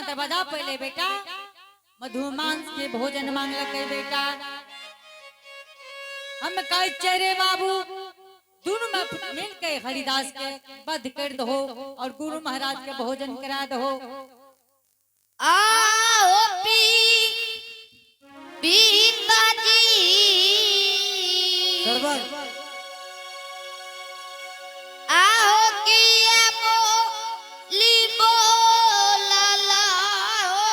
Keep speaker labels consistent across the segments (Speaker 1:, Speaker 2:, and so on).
Speaker 1: पटना दरवाजा पहले बेटा मधुमांस के भोजन मांगलक बेटा। हम कहे रे बाबू दोनों में मिल के हरिदास के बध कर दो और गुरु महाराज के भोजन करा दो।
Speaker 2: आओ पी पिताजी।
Speaker 3: सरवर।
Speaker 2: आओ किए बोली बोलला हो।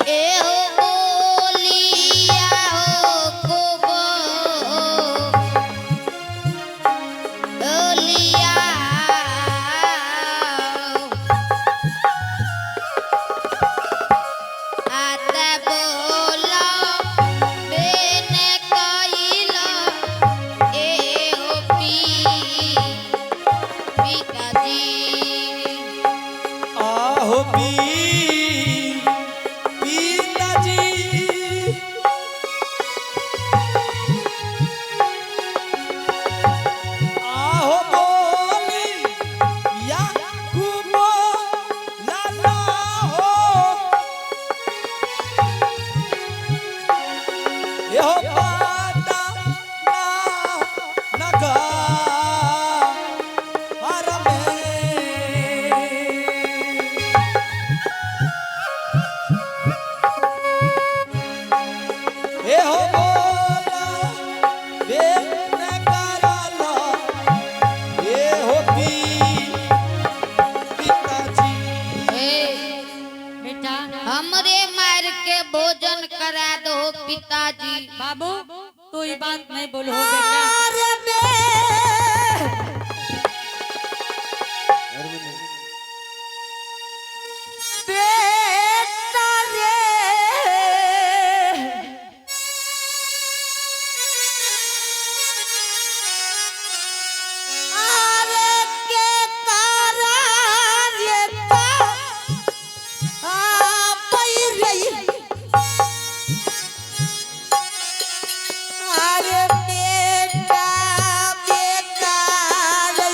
Speaker 2: ए हो बोलिया हो को बोलिया आते बोला बेन कइला ए हो पी पिताजी।
Speaker 3: आहो पी पिताजी। आहो बोली या कुमो लाला हो यो पाता ना नगा हर में। ए हो बोला बे न कराला ए हो पी पिताजी।
Speaker 2: ए
Speaker 1: बेटा।
Speaker 2: हमरे मार के भोजन करा दो पिताजी।
Speaker 1: बाबू तू ये बात नहीं बोलो बेटा।
Speaker 4: बेटा रे अरे के तारा रे ता आ पई रही अरे बेटा बेटा रे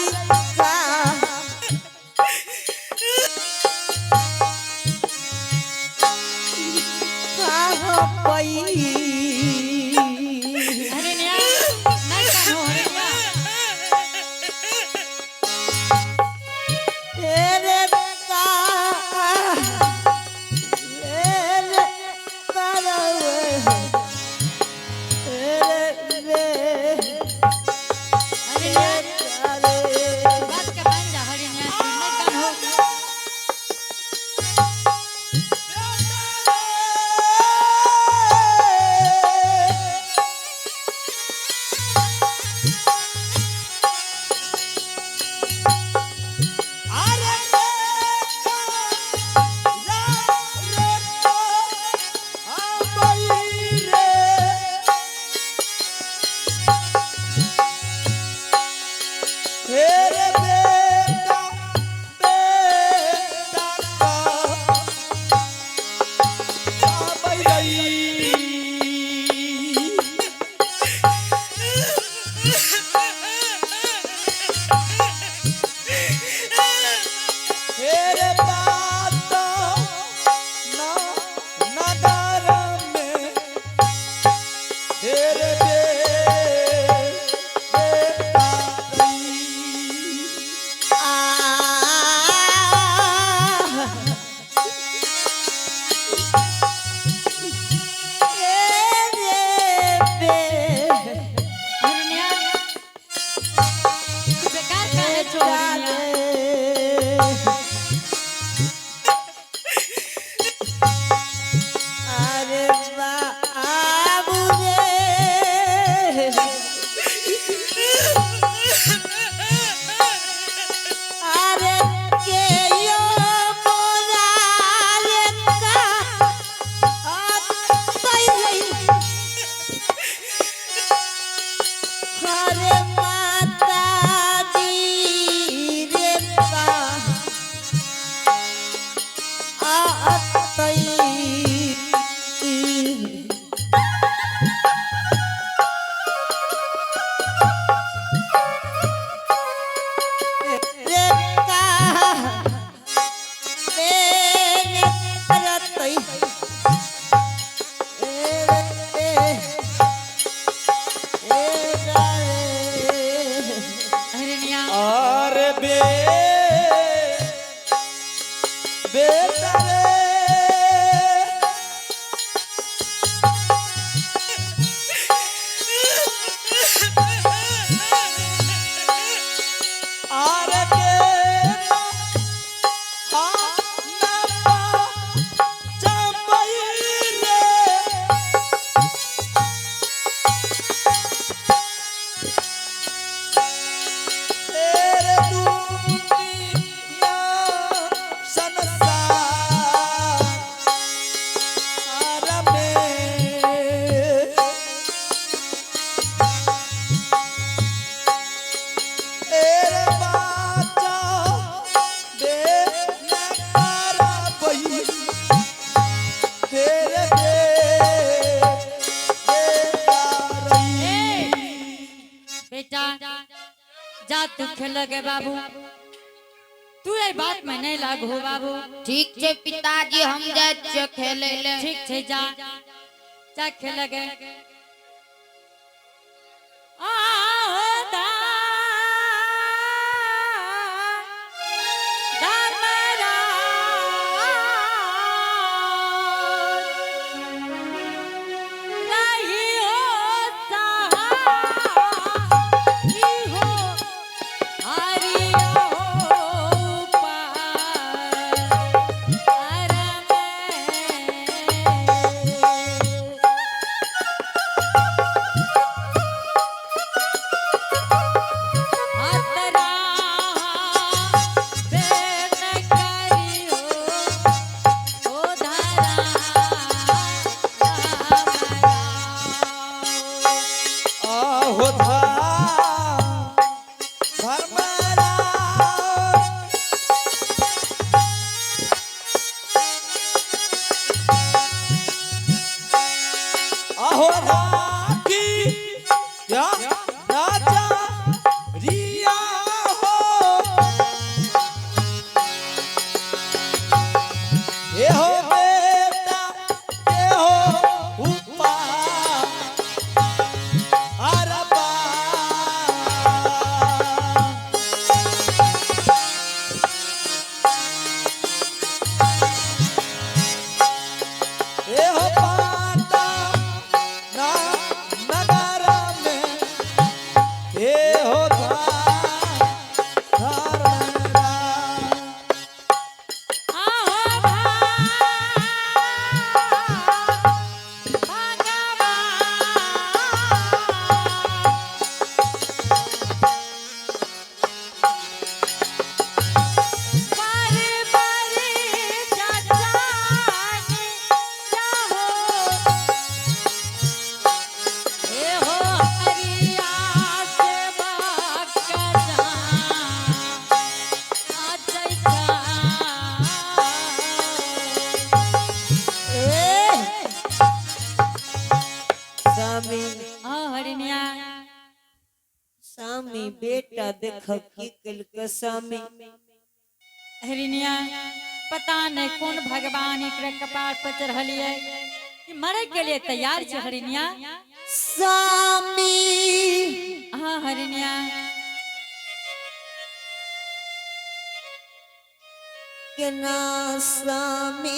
Speaker 4: का कहाँ पई।
Speaker 1: हरिण्या नहीं कहो हरिण्या।
Speaker 4: तेरे का ले तारा तेरे रे।
Speaker 1: हरिण्या
Speaker 4: तारे।
Speaker 1: बात के मान जा हरिण्या तू नहीं कहो।
Speaker 3: अरे रा रे तो आबई रे हे रे बेटा बेटा का आबई रई। हेरे बात ना नगर में हेरे बे बेटा रई।
Speaker 1: जा तू खेल गे बाबू, तू ए बात में नहीं लागो बाबू।
Speaker 2: ठीक छै पिताजी, हम जाइ छियै खेलै ले।
Speaker 1: ठीक छै, जा जा खेल गे।
Speaker 3: आहो धर्मराज, आहो राखी या राजा रिया हो, ए हो बेटा ए हो उपा अरबा। ए हो पाता ना नगर में, ए हो धर्मराज।
Speaker 4: स्वामी,
Speaker 1: हरिणिया।
Speaker 4: स्वामी बेटा देख की कलक स्वामी।
Speaker 1: हरिणिया, पता नहीं कौन भगवान एकरा कपार पर चढ़लिए कि मरे के लिए तैयार छे हरिणिया।
Speaker 4: स्वामी।
Speaker 1: हाँ हरिणिया।
Speaker 4: के ना स्वामी।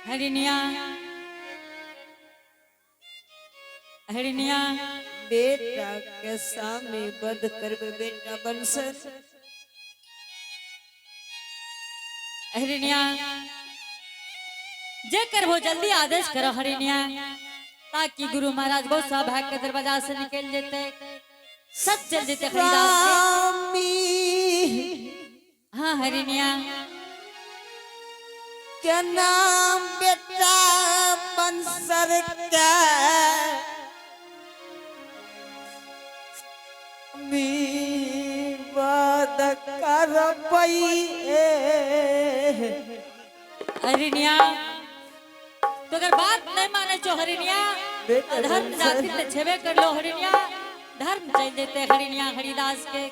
Speaker 1: हरिणिया, हरिणिया।
Speaker 4: बेटा के स्वामी बद करबे बेटा बनसर।
Speaker 1: हरिणिया, जे करबो जल्दी आदेश करो हरिणिया, ताकि गुरु महाराज बहुत सौभाग्य के दरवाजा से निकल जेते, सब चल जेते हरिदास के।
Speaker 4: स्वामी।
Speaker 1: हाँ हरिणिया।
Speaker 4: के नाम बेटा बंसर के मी बद करबई।
Speaker 1: हरिणिया, तो अगर बात नहीं माने छो हरिणिया,
Speaker 4: बेटा
Speaker 1: धर्म
Speaker 4: बंसर।
Speaker 1: जाति ते छेबे कर लो हरिणिया, धर्म चल जेते हरिणिया हरिदास के।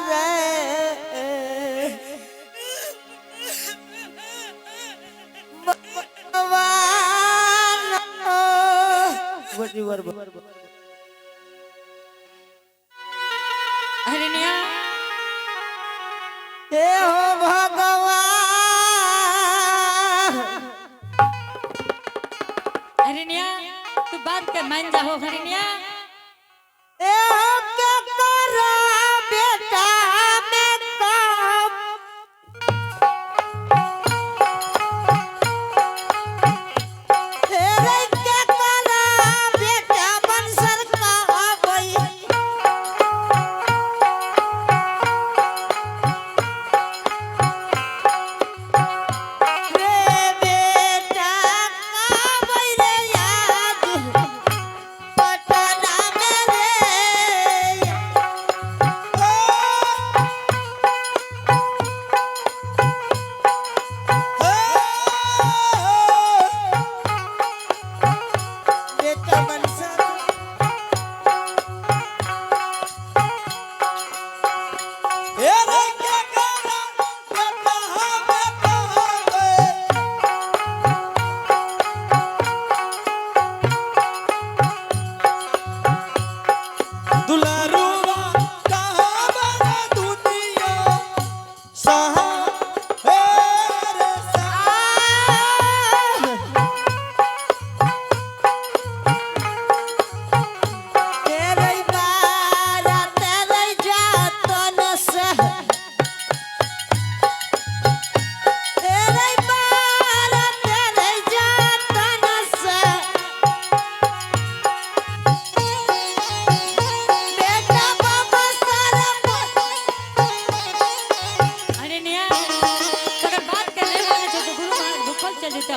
Speaker 4: रे भगवान
Speaker 1: हरिणिया।
Speaker 4: हे हो भगवान।
Speaker 1: हरिणिया, तू बात के मान जाहो हरिणिया।
Speaker 4: ए हो के करा बेटा में काम, तेरे के करा बेटा बंसर।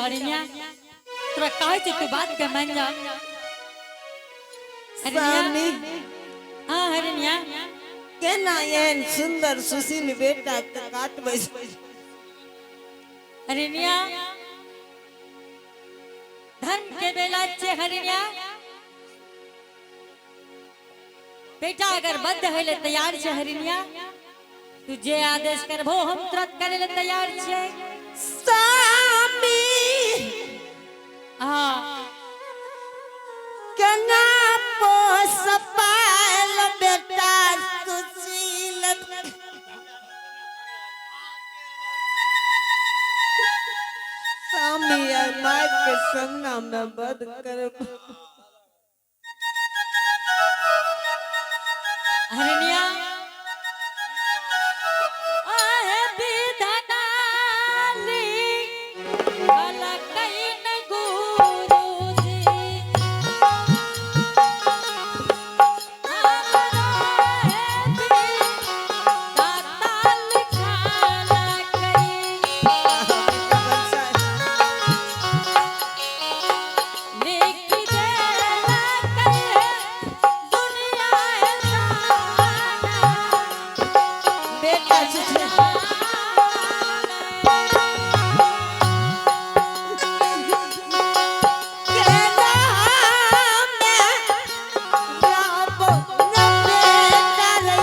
Speaker 1: छै हरिणिया। तोरा कहै छै तू बात के मान जा हरिणिया।
Speaker 4: स्वामी।
Speaker 1: हाँ हरिणिया।
Speaker 4: केना एहन सुंदर सुशील बेटा के काटबै?
Speaker 1: हरिणिया, धर्म के बेला छै हरिणिया। बेटा अगर बद्ध होय ले तैयार छै हरिणिया, तू जे आदेश करबो हम तुरंत करे ले तैयार छियै।
Speaker 4: स्वामी।
Speaker 1: हाँ।
Speaker 4: केना पोस पायल बेटा सुशील? स्वामी, आइ माय के सामना में बद करब?
Speaker 1: हरिणिया, आहे विधानाली कलकैन गुरुजी, हमरा हे दाता लिखलकै। लिख देलकै दुनिया सारा।
Speaker 4: बेटा सुशील। केना में रहबो न बेटा रे?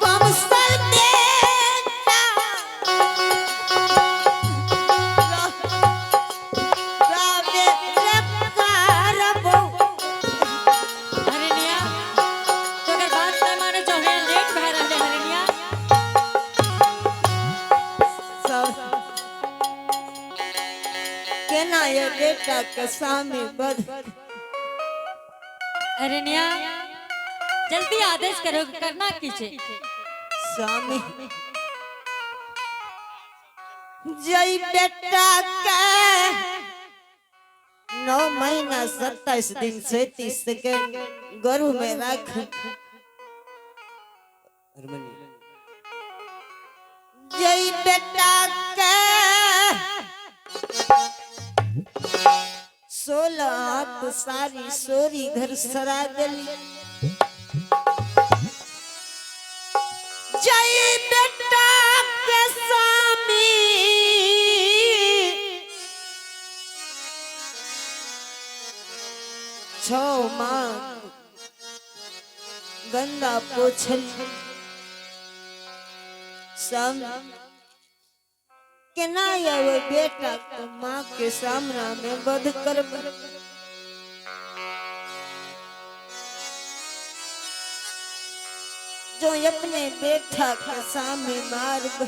Speaker 4: बमसर बेटा रावे रे करबो।
Speaker 1: हरिणिया, तो अगर बात नहीं माने जो है लेट भए रहले हरिणिया।
Speaker 4: सब केना ये बेटा के सामने बद?
Speaker 1: हरिणिया, जल्दी आदेश करो, करना की छे?
Speaker 4: स्वामी, जय बेटा के 9 महीना 27 दिन 37 सेकेंड गर्भ में रख जय बेटा के 16 हाथ सारी सोरी घर सरा दिली, जय बेटा के स्वामी 6 माह गंदा पोछल, सब केना ये बेटा के माँ के सामना में बध करब? जो अपने बेटा के सामने मारब?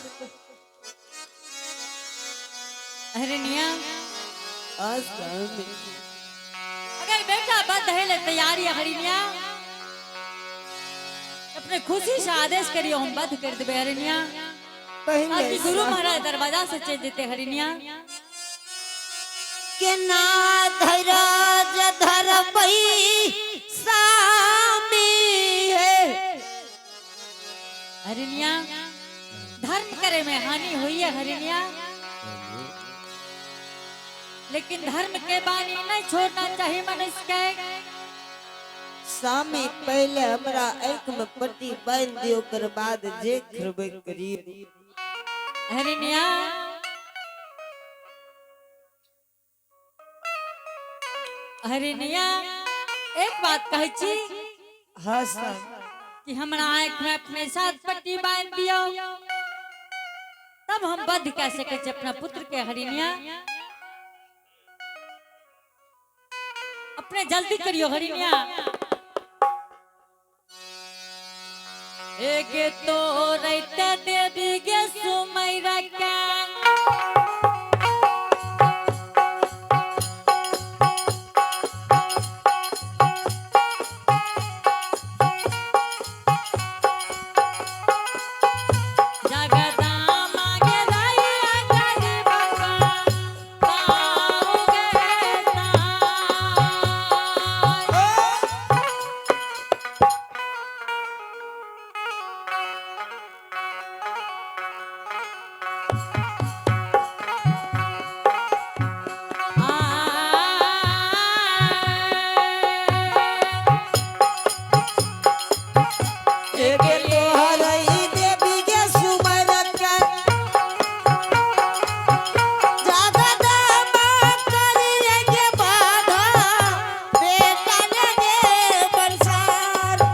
Speaker 1: हरिणिया।
Speaker 4: स्वामी।
Speaker 1: अगर बेटा बद्ध है ले तैयारी है हरिणिया, अपने खुशी से आदेश करियो, हम बद्ध कर देबे हरिणिया।
Speaker 4: पहले
Speaker 1: ताकि गुरु महाराज दरवाजा से चल देते हरिणिया।
Speaker 4: केना धैरज धरबई सामी है?
Speaker 1: हरिणिया, धर्म करे में हानि हुई है हरिणिया, लेकिन धर्म के बानी नहीं छोड़ना चाहिए मनुष्य के।
Speaker 4: स्वामी, पहले हमरा आँख में पट्टी बांध दियो, ओकर बाद जे करबै करियो।
Speaker 1: हरिणिया, हरिणिया, एक बात कहै छी
Speaker 4: हाँ स्वामी।
Speaker 1: कि हमरा आँख में अपने साथ पट्टी बांध दियो, तब हम बद्ध कह सकै छी अपना पुत्र के। हरिणिया, अपने जल्दी करियो हरिणिया। एक तो रैते देवी गे सुमैरा के। जगदामा गे दैया गरीबका ताऊ गे ताई।
Speaker 4: एगे तोहर ई देवी के सुमर के जगदम्बा करिए के बाधा बेटा लगे बरसार।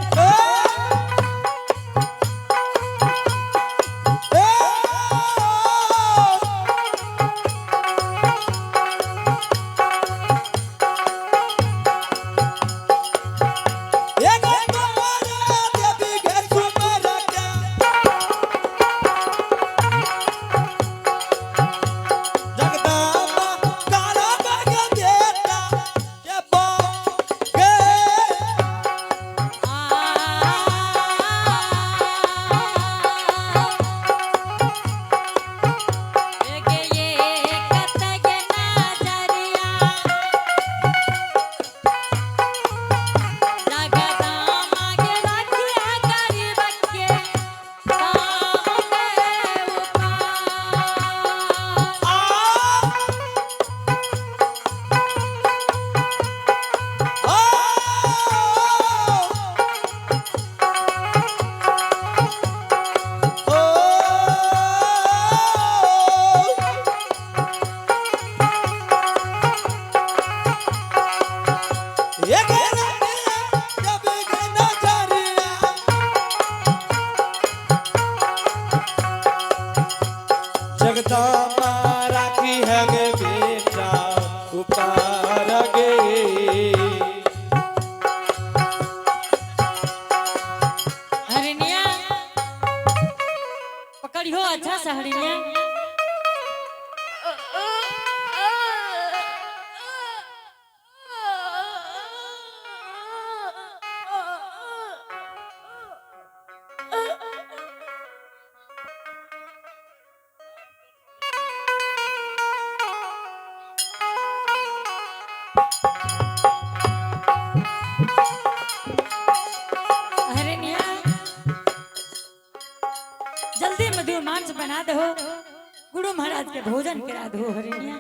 Speaker 3: जगदम्बा राखी है गे बेटा उपार गे।
Speaker 1: हरिणिया पकड़ियो अच्छा से हरिणिया। हरिणिया जल्दी मधु मांस बना दो, गुरु महाराज के भोजन करा दो हरिणिया।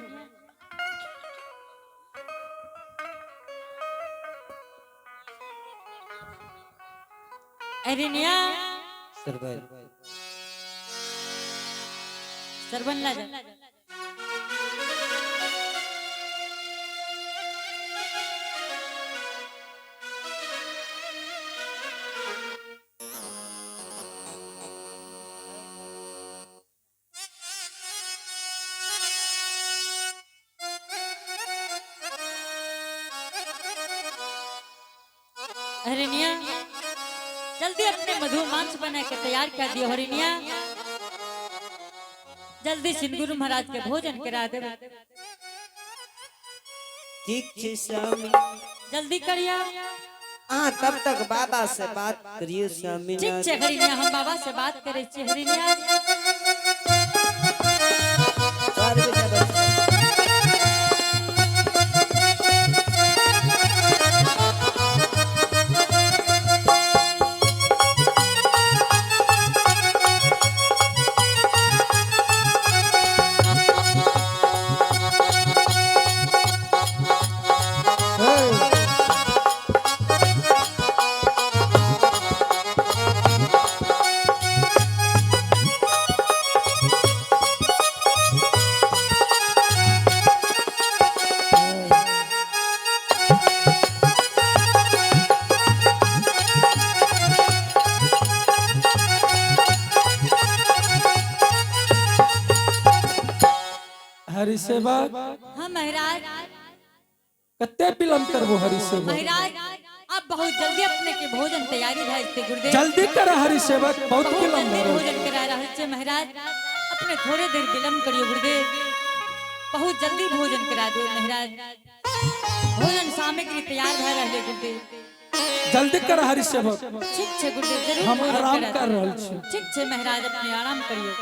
Speaker 1: हरिणिया
Speaker 4: सरवर
Speaker 1: सरबन ला जा। हरिणिया जल्दी अपने मधु मांस बना के तैयार कर दियो हरिणिया। जल्दी से गुरु महाराज के भोजन करा दे।
Speaker 4: ठीक छै स्वामी।
Speaker 1: जल्दी करिया।
Speaker 4: अहाँ तब तक बाबा से बात करियो स्वामी।
Speaker 1: ठीक छै हरिणिया, हम बाबा से बात करे छी हरिणिया।
Speaker 4: बार बेटा बस।
Speaker 5: हरि सेवक।
Speaker 1: हाँ महाराज।
Speaker 5: कते विलम्ब करबो हरि सेवक?
Speaker 1: महाराज आप बहुत जल्दी अपने के भोजन तैयारी भए जेतै गुरुदेव।
Speaker 5: जल्दी कर हरि सेवक, बहुत
Speaker 1: बहुत
Speaker 5: विलम्ब
Speaker 1: जल्दी
Speaker 5: भऽ रहल।
Speaker 1: भोजन करा रहल छै महाराज, अपने थोड़े देर विलम्ब करियो गुरुदेव। बहुत जल्दी भोजन करा दो महाराज, भोजन सामग्री तैयार भए रहलै गुरुदेव।
Speaker 5: जल्दी कर हरि सेवक।
Speaker 1: ठीक छै गुरुदेव, जरूर
Speaker 5: हम
Speaker 1: भोजन
Speaker 5: आराम
Speaker 1: करा
Speaker 5: कर
Speaker 1: देब।
Speaker 5: रहल छी।
Speaker 1: ठीक छै महाराज, अपने आराम करियो।